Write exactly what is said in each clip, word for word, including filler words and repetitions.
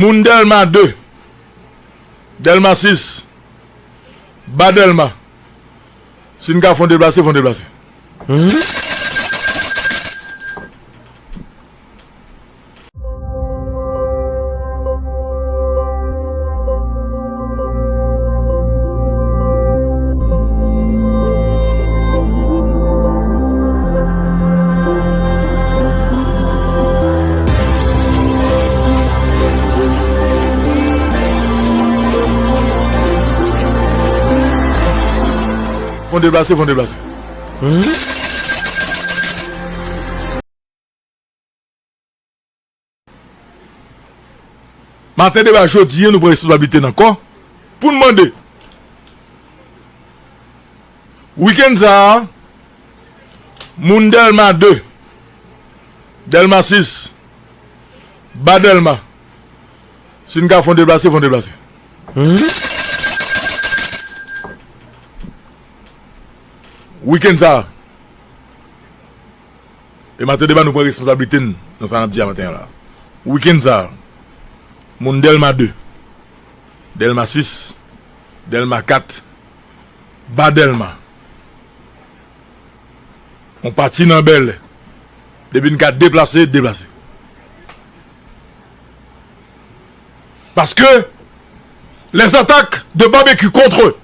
Moun Dèlma de, Dèlma sis, ba Dèlma. Si n ka fè yon deplase, fè yon deplase. Fè yon deplase, fè yon deplase. Maten deba jodi a, nou pran responsablite n ankò pou n mande. Wikenn sa a, moun Dèlma de, Dèlma sis, ba Dèlma. Si n ka fè yon deplase, fè yon deplase. Wikenn sa a, e maten deba nou pran responsablite n nan sa n ap di a maten an la. Wikenn sa a, moun Dèlma de, Dèlma sis, Dèlma kat, ba Dèlma. On pati nan Bèlè. Depi n ka deplase, deplase. Parce que les attaques de Babekyou contre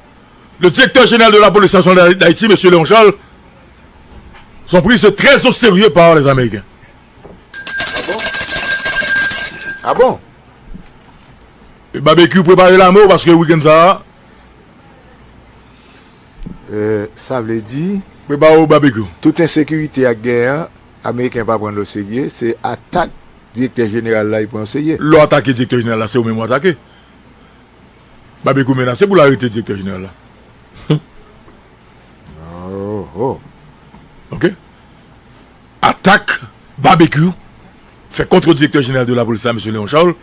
le directeur général de la police nationale d'Haïti, monsieur Léon Charles, sont prises très au sérieux par les Américains. Ah bon? E Babekyou prepare lame w paske wikenn sa a. Euh, sa vle di, prepare w Babekyou. Tout ensekirite ak gè a, Ameriken pa pran l oserye, se atak direktè jeneral la, li pran oserye. Lè w atake direktè jeneral la, se ou menm w atake. Babekyou menase pou l arete direktè jeneral la. Oh, oh. Ok? Atak Babekyou fè kont direktè jeneral de la polis la, mesye Léon Charles,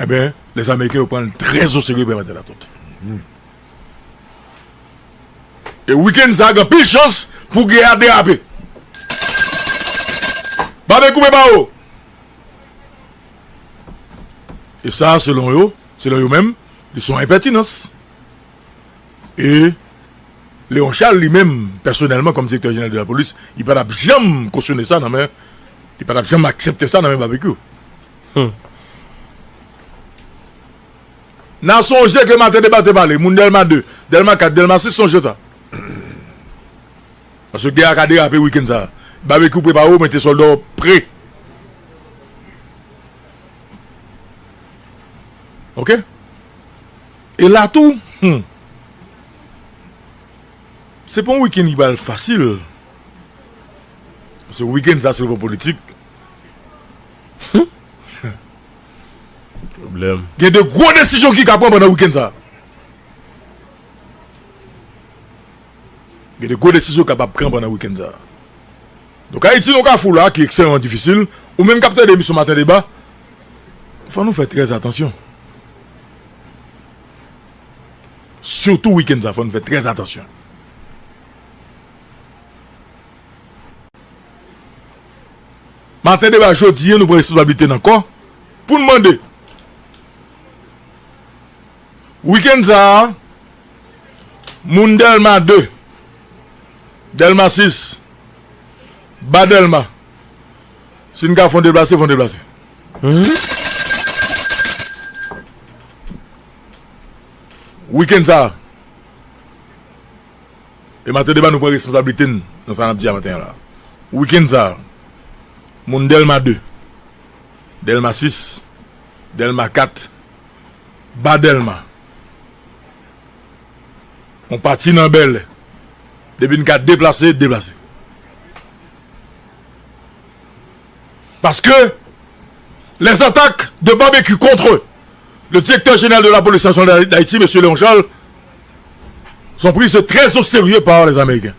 enben, lèzameriken yo pran l trè o serye, pèmèt atant. E wikenn sa a, gen anpil chans pou gè a derape. Babekyou prepare w. E sa, selon yo, selon yo menm, li se yon enpètinans. E Léon Charles, li menm, pèsonèlman, kòm direktè jeneral de la polis, li pa t ap janm kosyone sa nan men, li pa t ap janm aksepte sa nan men Babekyou. Hmm. N a sonje ke maten deba te pale, moun Dèlma de, Dèlma kat, Dèlma sis, sonje sa. Paske gè a ka derape wikenn sa a. Babekyou, prepare w, mete sòlda w pre. Ok? E la tou, hmm, se pa yon wikenn ki pral fasil. Paske wikenn sa, se yon politik. Pwoblèm. Gen de gwo desizyon ki ka pran pandan wikenn sa. Gen de gwo desizyon kapab pran pandan wikenn sa. Donk, Ayiti, nou kafou la, ki ekstrèmman difisil, ou menm k ap tande emisyon Maten Deba, fò nou fè trè atansyon. Sitou wikenn sa, fò nou fè trè atansyon. Maten deba jodi a, nou pran responsablite n ankò pou n mande. Wikenn sa a, moun Dèlma de, Dèlma sis, ba Dèlma. Si n ka fè yon deplase, fè yon deplase. Wikenn sa a, e maten deba nou pran responsablite n nan sa n ap di a maten an la. Wikenn sa a, moun Dèlma de, Dèlma sis, Dèlma kat, ba Dèlma. On pati nan Bèlè. Depi n ka deplase, deplase. Parce que les attaques de Babekyou contre le directeur général de la police nationale d'Haïti, monsieur Léon Charles, sont prises très au sérieux par les Américains.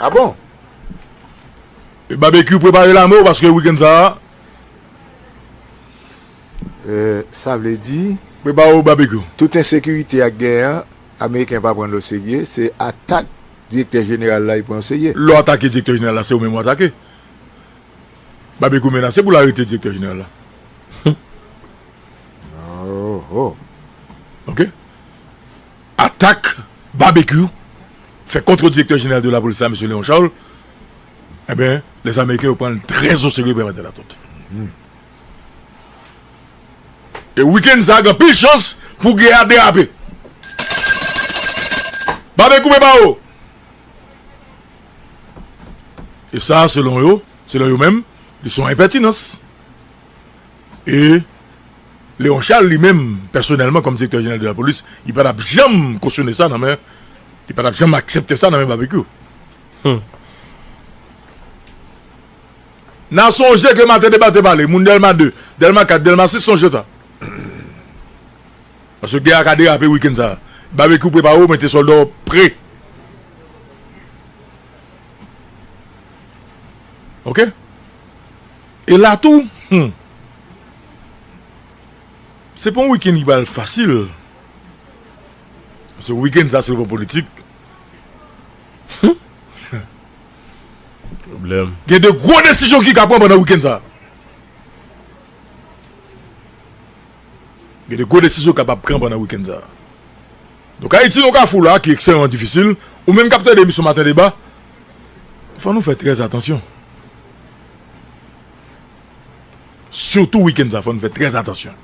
Ah bon? E Babekyou, prepare lame w, paske wikenn sa a, euh, sa vle di, prepare w Babekyou. Tout ensekirite ak gè a, Ameriken pa pran l oserye, se atak direktè jeneral la, li pran oserye. Lè w atake direktè jeneral la, se ou menm w atake. Babekyou menase pou l arete direktè jeneral la. Oh, oh. Ok? Atak Babekyou fè kont direktè jeneral de la polis la, mesye Léon Charles, ebyen, lèzameriken yo pran l trè o serye pou mete latant. E wikenn sa a, gen anpil chans pou gè a derape. Babekyou prepare w. E sa, selon yo, selon yo menm, li se yon enpètinans. E Léon Charles, li menm, pèsonèlman, kòm direktè jeneral de la polis, li pa t ap janm kosyone sa nan men, li pa t ap janm aksepte sa nan men Babekyou. Hmm. N a sonje ke maten deba te pale, moun Dèlma de, Dèlma kat, Dèlma sis sonje sa. Paske gè a ka derape wikenn sa a. Babekyou, prepare w, mete sòlda w pre. Ok? E la tou, hmm, se pa yon wikenn ki pral fasil. Paske wikenn sa, sou le plan politik, Pwoblèm. Gen de gwo desizyon ki ka pran pandan wikenn sa. Gen de gwo desizyon kapab pran pandan wikenn sa. Donk, Ayiti nan kafou la, ki ekstrèmman difisil, ou menm k ap tande emisyon Maten Deba, fò nou fè trè atansyon. Sitou wikenn sa, fò nou fè trè atansyon.